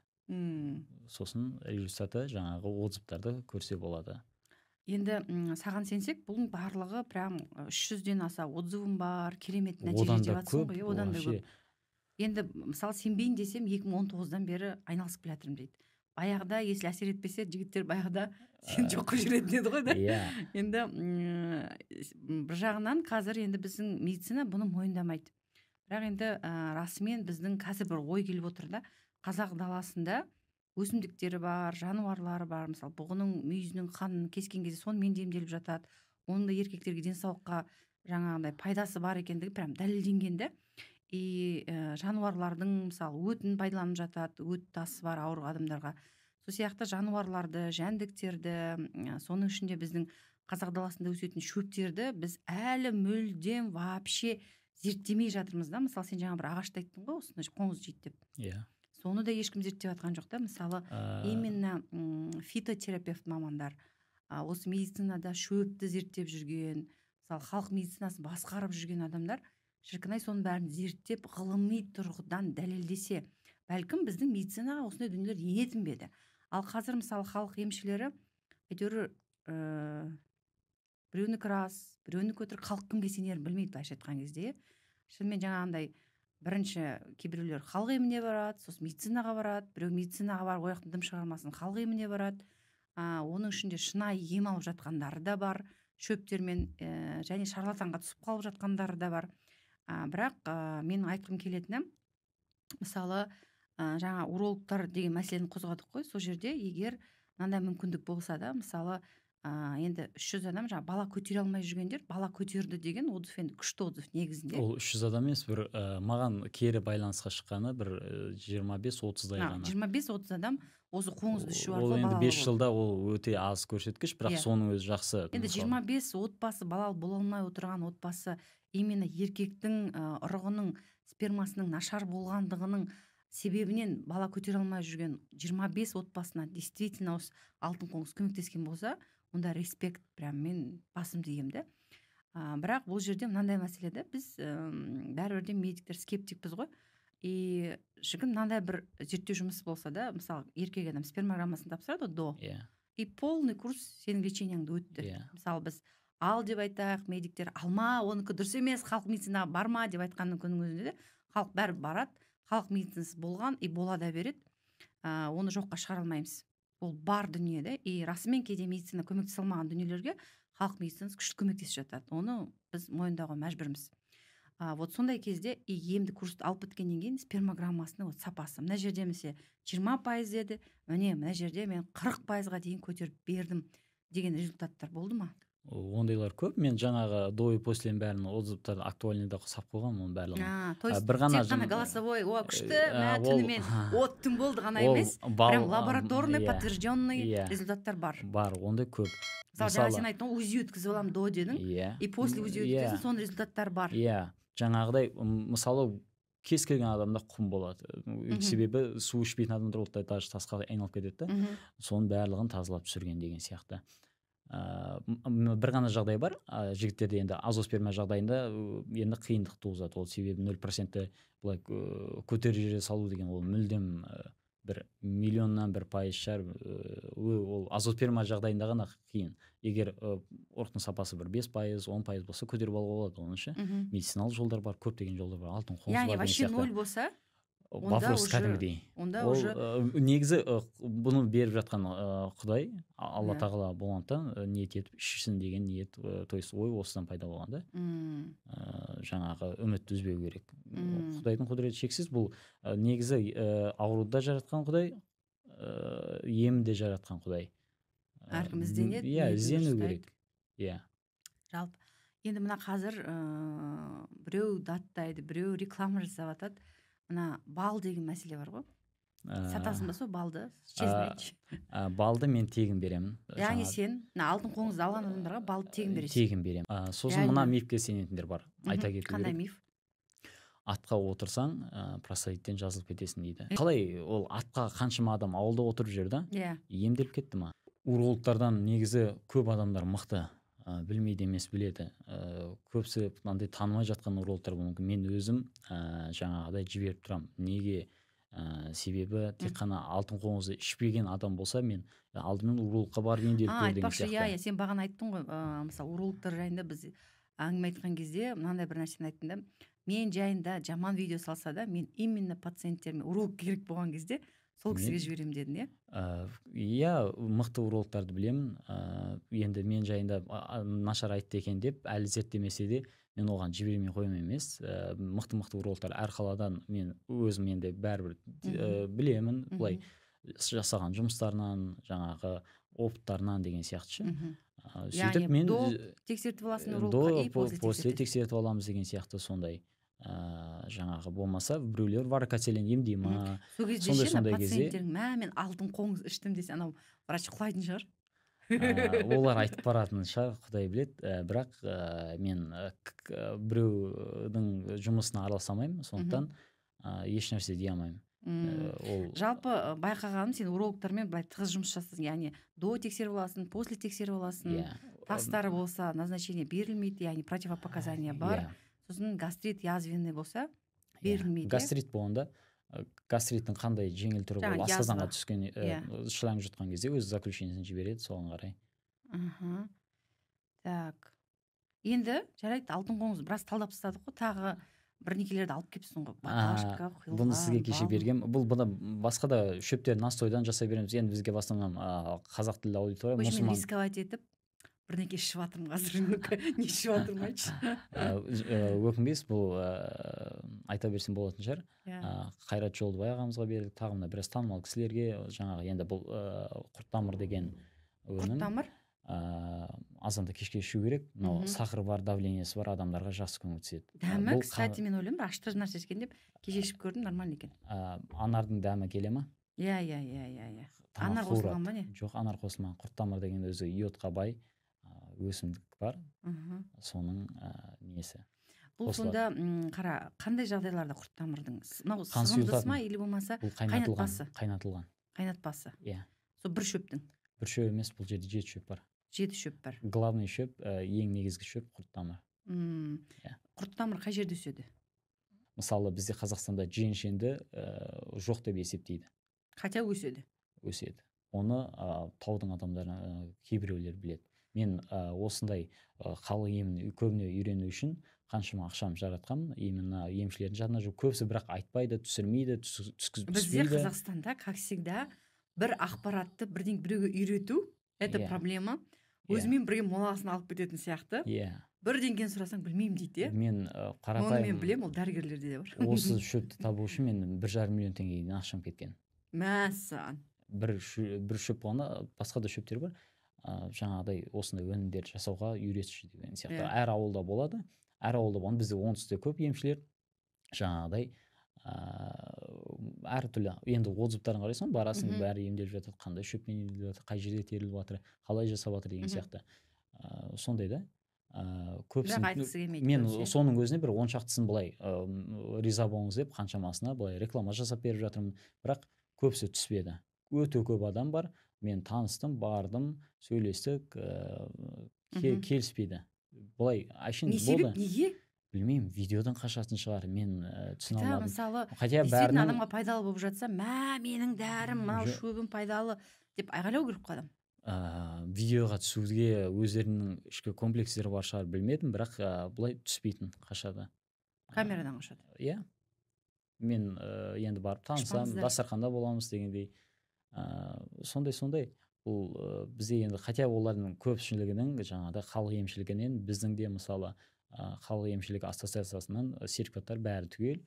Сосын результаты жаңағы отзывтарды көрсе болады. Енді саған сенсек, бұның барлығы прям 300-ден аса отзывым бар, керемет нәтиже деп жатсың ғой, одан да көп. Енді мысалы сенбейін десем 2019-дан бері айналысып келе жатырмын дейді. Баяғыда, если әсер етпесе, жігіттер баяғыда сен жоқ қылып жүретін еді ғой да. Енді бір жағынан қазір енді біздің медицина бұны мойындамайды. Бірақ енді расымен біздің қазір бір ой келіп отыр да, қазақ даласында өсімдіктері бар, жануарлары бар, мысалы бұғының мүйізінің қанын кескен кезде сонымен де емделіп жатады. Оның да еркектерге денсаулыққа жаңағындай пайдасы бар екендігі прям дәлелденген да. И жануарлардың мысалы өтін пайдаланып жатады, өт тасы бар ауру адамдарға. Сол сияқты жануарларды, жәндіктерді, соның ішінде біздің қазақ даласында өсетін шөптерді біз әлі мүлдем вообще зерттемей жатырмыз да. Мысалы, сен жаңа бір ағашты айттың ғой, осыны қоңыз жейді деп. Иә. Соны да ешкім зерттеп жатқан жоқ та. Мысалы, именно фитотерапевт мамандар, осы медицинада шөпті зерттеп жүрген, мысалы, халық медицинасын басқарып жүрген адамдар шіркін-ай соның бәрін зерттеп, ғылыми тұрғыдан дәлелдесе, бәлкім біздің медицинаға осындай дүниелер енетін бе еді. Ал қазір мысалы халық емшілері әйтеуір біреуінікі рас, біреуінікі өтірік, халық кімге сенерін білмейді былайша айтқан кезде. Шынымен жаңағындай бірінші кейбіреулер халық еміне барады, сосын медицинаға барады, біреу медицинаға барып ол жақтан дым шығармасын халық еміне барады. Оның ішінде шынайы ем алып жатқандары да бар, шөптермен және шарлатанға түсіп қалып жатқандары да бар. Бірақ менің айтқым келетіні, мысалы, жаңа урологтар деген мәселені қозғадық қой. Сол жерде егер мынандай мүмкіндік болса да, мысалы, енді 300 адам жаңа бала көтере алмай жүргендер бала көтерді деген отзыв енді күшті отзыв негізінде. Ол 300 адам емес, бір маған кері байланысқа шыққаны бір 25-30-дай ғана. 25-30 адам осы қоңызды ішу Ол арқылы енді балалы 5 болды. жылда ол өте аз көрсеткіш, бірақ соның өзі жақсы. Енді Мысалы. 25 отбасы, балалы бола алмай отырған отбасы, именно еркектің ұрығының, спермасының нашар болғандығының себебінен бала көтере алмай жүрген 25 отбасына действительно осы алтын қоңыз көмектескен болса, онда респект, прям мен басымды иемін да. Бірақ бұл жерде мынандай мәселе да, біз бәрібір де медиктер скептикпіз ғой. И шіркін, мынандай бір зерттеу жұмысы болса да, мысалы, еркек адам спермограммасын тапсырады ғой до и полный курс сенің лечениеңді өтті. Мысалы, біз ал деп айтайық, медиктер алма, оныкі дұрыс емес, халық медицинаға барма деп айтқанның күннің өзінде де халық бәрі барады. Халық медицинасы болған и бола да береді, оны жоққа шығара алмаймыз, ол бар дүние да. И расымен кейде медицина көмектесе алмаған дүниелерге халық медицинасы күшті көмектесіп жатады, оны біз мойындауға мәжбүрміз. Вот сондай кезде и емді курсты алып біткеннен кейін спермограммасының вот сапасы мына жерде міне 20% деді, міне мына жерде мен 40%-ға дейін көтеріп бердім деген результаттар болды ма? Ондайлар көп. Мен жаңағы до и после бәрін, отзывтарды актуальныйда салып қойғанмын оның барлығын. То есть бір ғана тек қана голосовой «О, күшті, мә, ол- түнімен оттым болды» ғана Ол емес, прям лабораторный подтвержденный результаттар бар. Бар, ондай көп. Мысалы, жаңа сен айттың ғой, УЗИ өткізіп аламын до дедің Иә. и после УЗИ өткізесің, соның результаттары бар. Иә, жаңағыдай, мысалы, кез келген адамда құм болады. Себебі су ішпейтін адамдар ол да даже тасқа айналып кетеді да. Соның барлығын тазалап түсірген деген сияқты. Бір ғана жағдай бар, жігіттерде енді азоспермия жағдайында енді қиындық туғызады ол, себебі 0%-ті былай көтеріп жібере салу деген ол мүлдем бір миллионнан бір пайыз шығар. Ол азоспермия жағдайында ғана қиын. Егер ұрықтың сапасы бір 5%, 10% болса, көтеріп алуға болады оны ше. Медициналық жолдар бар, көптеген жолдар бар, алтын қоңыз Яғни бар деген вообще сияқты. ноль болса, онда Вопрос уже кәдімгідей. Онда Ол уже негізі бұны беріп жатқан құдай, Алла тағала болғандықтан, ниет етіп ішсін деген ниет, то есть ой осыдан пайда болған да. Жаңағы үмітті үзбеу керек. Құдайдың құдіреті шексіз. Бұл негізі ауруды да жаратқан құдай, емді де жаратқан құдай. Әркім ізденеді, Иә, ниетін іздену дұрыстайды. керек, иә. Жалпы енді мына қазір біреу даттайды, біреу реклама жасап жатады, мына бал деген мәселе бар ғой. Сатасың ба сол балды, честно айтшы? Балды мен тегін беремін. Яғни Жаңа сен мына алтын қоңызды алған адамдарға балды тегін бересің? Тегін беремін. Сосын мына мифке сенетіндер бар, айта кету Қандай керек. миф? Атқа отырсаң, простатиттен жазылып кетесің дейді. Қалай ол атқа? Қаншама адам ауылда отырып жүр да, емделіп кетті ма? Урологтардан негізі көп адамдар мықты, білмейді емес, біледі. Көбісі мынандай танымай жатқан урологтар болуы мүмкін. Мен өзім жаңағыдай жіберіп тұрамын. Неге? Себебі тек қана алтын қоңызды ішпеген адам болса, мен алдымен урологқа барып емделіп көр деген Айтпақшы, иә. сияқты. Иә, сен бағана айттың ғой, мысалы, урологтар жайында біз әңгіме айтқан кезде мынандай бір нәрсені айттың да: мен жайында жаман видео салса да, мен именно пациенттеріме уролог керек болған кезде сол кісіге жіберемін дедің, иә? Иә, мықты урологтарды білемін. Енді мен жайында нашар айтты екен деп әлі зерттемесе де, мен оған жібермей қоямын емес. Мықты мықты урологтар әр қаладан мен өзім енді бәрібір білемін, былай жасаған жұмыстарынан, жаңағы опыттарынан деген сияқты ше. Яғни Сөйтіп мен до тексертіп аласың до, урологқа и после после тексертесің. тексертіп аламыз деген сияқты сондай. Жаңағы болмаса, біреулер варикоцелені емдей ма, Сол кезде сондай ше, ана сондай кезде пациенттерің «Мә, мен алтын қоңыз іштім» десе, анау врач құлайтын шығар. Олар айтып баратын шығар, құдай біледі. Бірақ мен біреудің жұмысына араласа алмаймын, сондықтан еш нәрсе дей алмаймын. Ол Жалпы байқағаным, сен урологтармен былай тығыз жұмыс жасайсың, яғни до тексеріп аласың, после тексеріп аласың, тастары болса, назначение берілмейді, яғни противопоказания бар. Сосын гастрит язвенный болса, берілмейді, иә? Гастрит болғанда, гастриттің қандай жеңіл түрі, Жаңа ол асқазанға язва. түскен, шланг жұтқан кезде өз заключениесін жібереді соған қарай. Так, енді жарайды, алтын қоңыз біраз талдап тастадық қой, тағы бірнекелерді алып келіпсің ғой, баклажка құйылған Бұны сізге кеше бал. бергем. Бұл бұны басқа да шөптер настойдан жасай береміз. Енді бізге в основном қазақ тілді аудитория, В общем, мұсылман. рисковать етіп Бірдеңке ішіп жатырмын қазір. Не ішіп жатырмын, айтшы. Өкінбес, бұл айта берсем болатын шығар. Иә. Қайрат Жолдыбай ағамызға бердік, тағы мына біраз танымал кісілерге. Жаңағы енді бұл құрттамыр деген өнім. Құрттамыр? Азанда кешке ішу керек. Мынау сахар бар, давлениесі бар адамдарға жақсы көмектеседі. Дәмі, кстати, мен ойлаймын, бір ащы нәрсе екен деп, кеше ішіп көрдім, нормально екен. Анардың дәмі келе ма? Иә, иә, иә, иә, иә. Тамақ Анар қуырады. қосылған ба, не? Жоқ, анар қосылмаған. Құрттамыр деген өзі йодқа бай өсімдік бар, соның несі Бұл қосылады. сонда қара, қандай жағдайларда құрттамырдың мынау Қан сығындысы сұйылтатын. ма или болмаса Бұл қайнатылған. Қайнатпасы. Қайнатылған. Қайнатпасы. Иә. Сол бір шөптің? Бір шөп емес, бұл жерде жеті шөп бар. Жеті шөп бар. Главный шөп, ең негізгі шөп құрттамыр. Иә. Құрттамыр қай жерде өседі? Мысалы, бізде Қазақстанда женьшенді жоқ деп есептейді. Хотя өседі. Өседі. Оны таудың адамдары, кейбіреулер біледі. Мен осындай халық емін көбіне үйрену үшін қаншама ақшам жаратқанмын, именно емшілердің жанына жүріп, көбісі бірақ айтпайды, түсірмейді, Бізде түспейді. Қазақстанда, как всегда, бір ақпаратты бірден біреуге үйрету это проблема. Өзімен бірге моласын алып кететін сияқты. Бірдеңкені сұрасаң, білмеймін дейді, иә. Мен Оны мен қарапайым білемін, ол дәрігерлерде де бар. Осы шөпті табу үшін мен 1,5 миллион теңгеге дейін ақшам кеткен. Мәссаған. Бір шөп болғанда, басқа да шөптер бар. Жаңағыдай осындай өнімдерді жасауға үйретші деген сияқты. Әр ауылда болады. Әр ауылда болған, бізде оңтүстікте көп емшілер, жаңағыдай әртүрлі енді отзывтарын қарайсың, барасың, бәрі емделіп жатады, қандай шөппен емделіп жатыр, қай жерде теріліп жатыр, қалай жасап жатыр деген сияқты. Сондай да. Көбісін Бірақ айтқысы келмейді мен көбісі, иә. соның өзіне бір 10 шақтысын былай риза болыңыз деп, қаншамасына былай реклама жасап беріп жатырмын, бірақ көбісі түспеді. Өте көп адам бар, мен таныстым, бардым, сөйлестік, келіспейді. Былай әшейін Не себеп, болды. неге? Білмеймін, видеодан қашатын шығар, мен түсіне Хотя алмадым. мысалы, Хотя действительно бәрінің адамға пайдалы болып жатса, мә, менің дәрім, мынау шөбім пайдалы деп айғайлау керек қой адам. Видеоға түсуге өздерінің ішкі комплекстері бар шығар, білмедім, бірақ былай түспейтін, қашады. Камерадан қашады. Иә, мен енді барып танысамын, Қашпаңыздар. дастарханда боламыз дегендей. Сондай бұл бізде енді, хотя олардың көпшілігінің жаңағыдай халық емшілігінен, біздің де мысалы халық емшілігі ассоциациясынан сертификаттар бәрі түгел.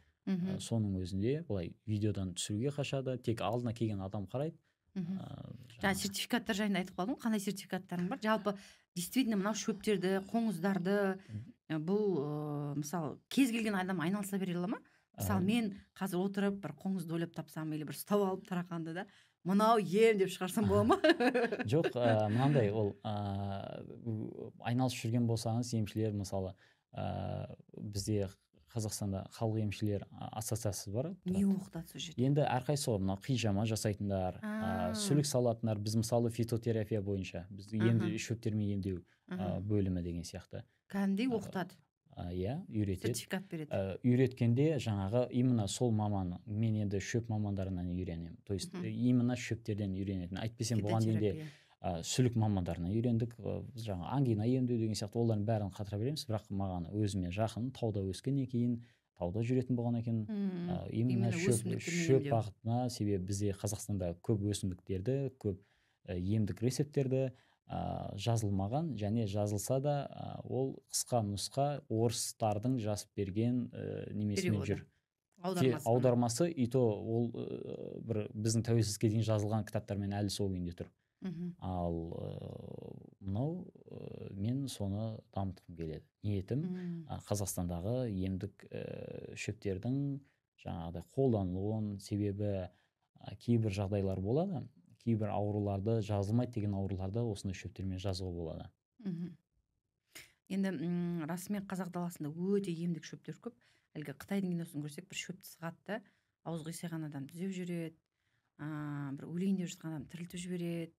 Соның өзінде былай видеодан түсіруге қашады, тек алдына келген адам қарайды. Жаңа сертификаттар жайында айтып қалдым ғой, қандай сертификаттарың бар? Жалпы, действительно, мынау шөптерді, қоңыздарды, бұл мысалы, кез келген адам айналыса бере ала ма? Мысалы, мен қазір отырып бір қоңызды ойлап тапсам или бір ұстап алып тарақанды да, мынау ем деп шығарсам бола ма? Жоқ, мынандай ол айналысып жүрген болсаңыз, емшілер, мысалы, бізде Қазақстанда халық емшілер ассоциациясы бар. Не оқытады сол жерде? Енді әрқайсысы ғой, мынау қижама жасайтындар, сүлік салатындар. Біз, мысалы, фитотерапия бойынша біз шөптермен емдеу бөлімі деген сияқты. Кәдімгідей оқытады? Иә, үйретеді. Сертификат береді? Үйреткенде жаңағы именно сол маман, мен енді шөп мамандарынан үйренемін, то есть именно шөптерден үйренетін. Әйтпесем бұған дейін де Фитотерапия. Сүлік мамандарынан үйрендік, жаңағы ангина емдеу деген сияқты, олардың бәрін қатыра береміз, бірақ маған өзіме жақын, тауда өскеннен кейін, тауда жүретін болғаннан кейін, именно Именно шөп, өсімдіктермен шөп емдеу. бағытына, себебі бізде Қазақстанда көп өсімдіктерді, көп емдік рецепттерді жазылмаған және жазылса да, ол қысқа нұсқа орыстардың жазып берген немесімен Переводы. жүр. Аудармасы. Аудармасы, и то ол бір біздің тәуелсіздікке дейін жазылған кітаптармен әлі сол күйінде тұр. Ал мынау мен соны дамытқым келеді, ниетім Қазақстандағы емдік шөптердің жаңағыдай қолданылуын, себебі кейбір жағдайлар болады, кейбір ауруларды, жазылмайды деген ауруларды осындай шөптермен жазуға болады. Енді расымен қазақ даласында өте емдік шөптер көп. Әлгі қытайдың киносын көрсек, бір шөпті сығады да, ауыз қисайған адам түзеп жібереді, бір өлейін деп жатқан адам тірілтіп жібереді.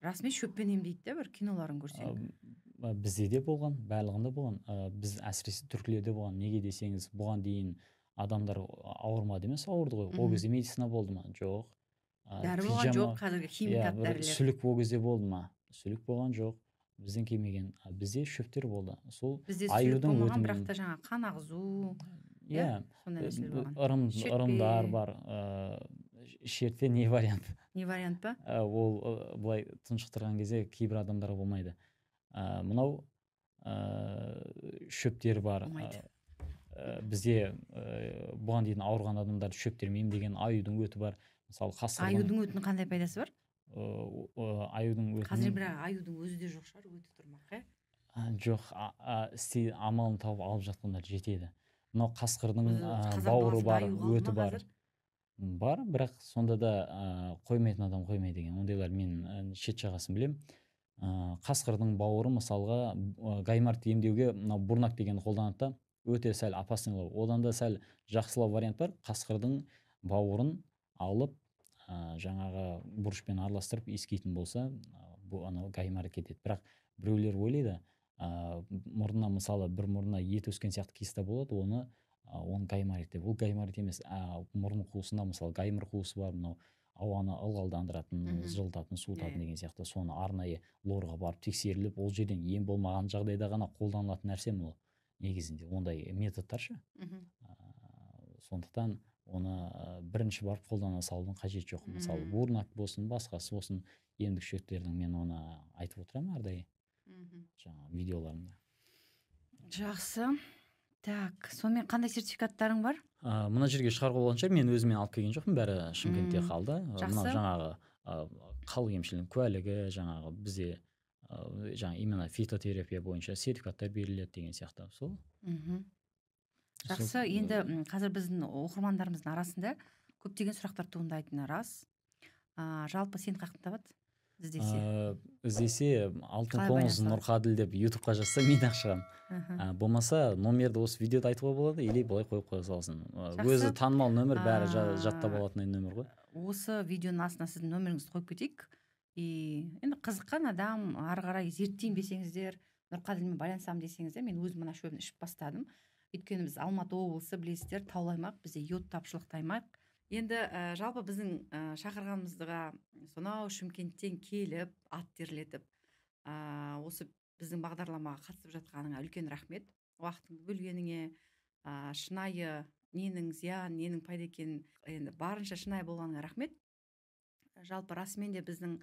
Расымен шөппен емдейді да, бір киноларын көрсең. Бізде де болған, барлығында болған. Біз, әсіресе түркілерде болған. Неге десеңіз, бұған дейін адамдар ауырмады емес, ауырды ғой. Ол кезде медицина болды ма? Жоқ. Дәрі болған жоқ, қазіргі химикат Иә, бір дәрілер. Сүлік ол кезде болды ма? Сүлік болған жоқ, бізден келмеген. А бізде шөптер болды, сол Бізде сүлік аюдың болмаған, бірақ өтімен. та жаңағы қан ағызу, иә, сондай нәрселер болған. Ырым, Шертпе. ырымдар бар. Шертпе не вариант. Не вариант па? Ол былай тұншықтырған кезде кейбір адамдарға болмайды. Мынау шөптер бар. Бізде бұған дейін ауырған адамдарды шөптермен емдеген аюдың өті бар. Мысалы, қасқырдың аюдың өтінің қандай пайдасы бар? Аюдың өтінің қазір бірақ аюдың өзі де жоқ шығар, өті тұрмақ, иә? Жоқ, істей амалын тауып алып жатқандар жетеді. Мынау қасқырдың бауыры бар, өті бар. Бар, бірақ сонда да қоймайтын адам қоймайды деген. Ондайлар мен шет жағасын білем. Қасқырдың бауыры мысалға гайморит емдеуге мынау бурнак дегенді қолданады да, өте сәл опасныйлау. Одан да сәл жақсылау вариант бар. Қасқырдың бауырын алып, жаңағы бұрышпен араластырып иіскейтін болса, анау гайморит кетеді. Бірақ біреулер ойлайды, мұрнына, мысалы, бір мұрнына ет өскен сияқты киста болады, оны гайморит деп. Ол гайморит емес, мұрын қуысында, мысалы, гаймор қуысы бар, мынау ауаны ылғалдандыратын, жылытатын, суытатын деген сияқты. Соны арнайы лорға барып тексеріліп, ол жерден ем болмаған жағдайда ғана қолданылатын нәрсе бұл негізінде ондай методтар ше. Сондықтан оны бірінші барып қолдана салудың қажеті жоқ. Мысалы, бурнак болсын, басқасы болсын, емдік шөптердің мен оны айтып отырамын әрдайым жаңа видеоларымда. Жақсы. Так, сонымен қандай сертификаттарың бар? Мына жерге шығаруға болатын шығар, мен өзіммен алып келген жоқпын, бәрі Шымкентте қалды. Мына жаңағы халық емшілінің куәлігі, жаңағы бізде жаңа именно фитотерапия бойынша сертификаттар беріледі деген сияқты. Сол. Жақсы, енді қазір біздің оқырмандарымыздың арасында көптеген сұрақтар туындайтыны рас. Жалпы сені қаяқтан табады? Іздесе. Іздесе Алтын Қоңыз Нұрқаділ деп ютубқа жазса мен ақ шығамын. Болмаса номерді осы видеода айтуға болады, или былай қойып қоя салсын. Өзі танымал нөмір, бәрі жаттап алатын нөмір ғой. Осы видеоның астына сіздің нөміріңізді қойып кетейік. Енді қызыққан адам ары қарай зерттейін десеңіздер, Нұрқаділмен байланысамын десеңіздер, мен өзім мына шөбін ішіп бастадым. Өйткені біз Алматы облысы, білесіздер, таулы аймақ, бізде йод тапшылықты аймақ. Енді жалпы біздің шақырғанымызға сонау Шымкенттен келіп, ат терлетіп, осы біздің бағдарламаға қатысып жатқаныңа үлкен рахмет. Уақытыңды бөлгеніңе, шынайы ненің зиян, ненің пайда екенін енді барынша шынайы болғаныңа рахмет. Жалпы расымен де біздің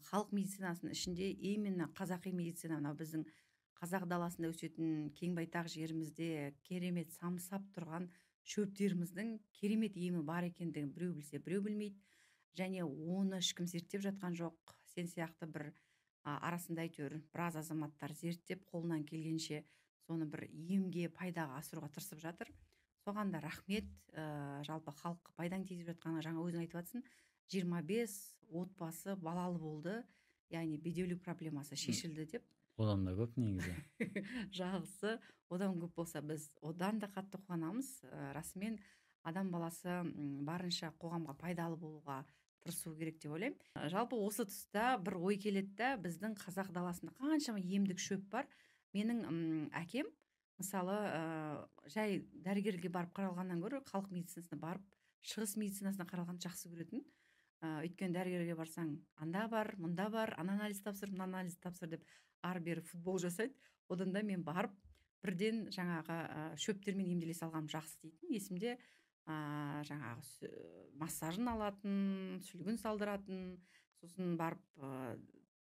халық медицинасының ішінде именно қазақи медицина, мынау біздің қазақ даласында өсетін кең байтақ жерімізде керемет самсап тұрған шөптеріміздің керемет емі бар екендігін біреу білсе, біреу білмейді. Және оны ешкім зерттеп жатқан жоқ. Сен сияқты бір арасында әйтеуір біраз азаматтар зерттеп, қолынан келгенше соны бір емге, пайдаға асыруға тырысып жатыр. Соған да рахмет. Жалпы халыққа пайдаң тигізіп жатқанына жаңа өзің айтып жатсың. 25 отбасы балалы болды, яғни бедеулік проблемасы шешілді деп. Одан да көп негізі. Жақсы, одан көп болса біз одан да қатты қуанамыз. Расымен адам баласы барынша қоғамға пайдалы болуға тырысу керек деп ойлаймын. Жалпы осы тұста бір ой келеді да, біздің қазақ даласында қаншама емдік шөп бар. Менің әкем мысалы жай дәрігерге барып қаралғаннан гөрі халық медицинасына барып, шығыс медицинасына қаралғанды жақсы көретін. Өйткені дәрігерге барсаң, анда бар, мұнда бар, ана анализ тапсыр, мына анализ тапсыр деп ары-бері футбол жасайды. Одан да мен барып бірден жаңағы шөптермен емделе салғаным жақсы дейтін. Есімде жаңағы массажын алатын, сүлгін салдыратын, сосын барып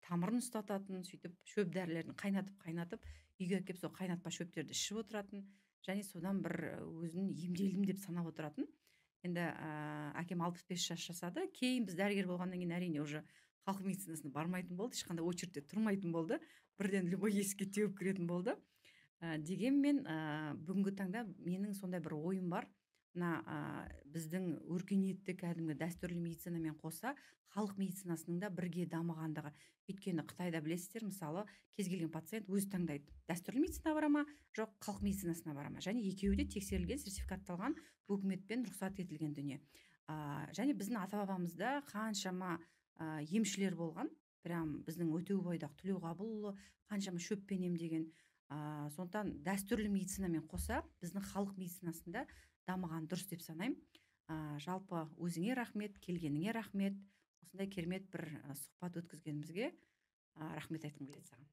тамырын ұстататын, сөйтіп шөп дәрілерін қайнатып-қайнатып үйге әкеп сол қайнатпа шөптерді ішіп отыратын және содан бір өзін емделдім деп санап отыратын. Енді әкем 65 жас жасады. Кейін біз дәрігер болғаннан кейін әрине уже халық медицинасына бармайтын болды, ешқандай очередьте тұрмайтын болды, бірден любой есікке теуіп кіретін болды. Дегенмен бүгінгі таңда менің сондай бір ойым бар. Мына біздің өркениетті кәдімгі дәстүрлі медицинамен қоса халық медицинасының да бірге дамығандығы. Өйткені Қытайда білесіздер, мысалы, кез келген пациент өзі таңдайды. Дәстүрлі медицина бара ма, жоқ халық медицинасына бара ма. Және екеуі де тексерілген, сертификатталған, өкіметпен рұқсат етілген дүние. Және біздің ата-бабамызда қаншама емшілер болған, прям біздің Өтеубайдақ Төлеуғабылұлы қаншама шөппен емдеген. Сондықтан дәстүрлі медицинамен қоса біздің халық медицинасында дамыған дұрыс деп санаймын. Жалпы өзіңе рахмет, келгеніңе рахмет, осындай керемет бір сұхбат өткізгенімізге рахмет айтқым келеді саған.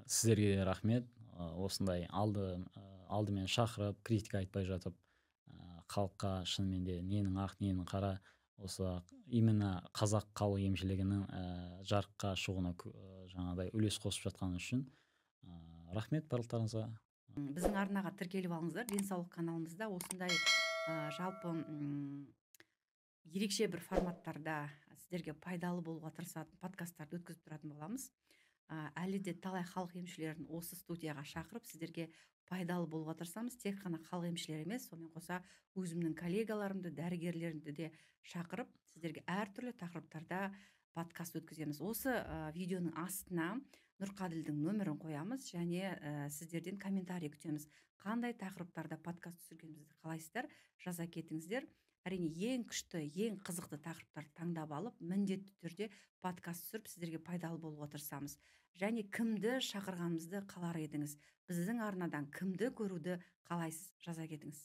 Сіздерге рахмет. Осындай алдымен шақырып, критика айтпай жатып, халыққа шынымен де ненің ақ, ненің қара, Осы именно қазақ халық емшілігінің жарыққа шығуына жаңағыдай үлес қосып жатқаны үшін рахмет барлықтарыңызға. Біздің арнаға тіркеліп алыңыздар. Денсаулық каналымызда осындай жалпы ерекше бір форматтарда сіздерге пайдалы болуға тырысатын подкасттарды өткізіп тұратын боламыз. Әлі де талай халық емшілерін осы студияға шақырып, сіздерге пайдалы болуға тырысамыз. Тек қана халық емшілері емес, сонымен қоса өзімнің коллегаларымды, дәрігерлерімді де шақырып, сіздерге әртүрлі тақырыптарда подкаст өткіземіз. Осы видеоның астына Нұрқаділдің нөмірін қоямыз және сіздерден комментарий күтеміз. Қандай тақырыптарда подкаст түсіргенімізді қалайсыздар, жаза кетіңіздер. Әрине, ең күшті, ең қызықты тақырыптарды таңдап алып, міндетті түрде подкаст түсіріп, сіздерге пайдалы болуға тырысамыз. Және кімді шақырғанымызды қалар едіңіз, біздің арнадан кімді көруді қалайсыз, жаза кетіңіз.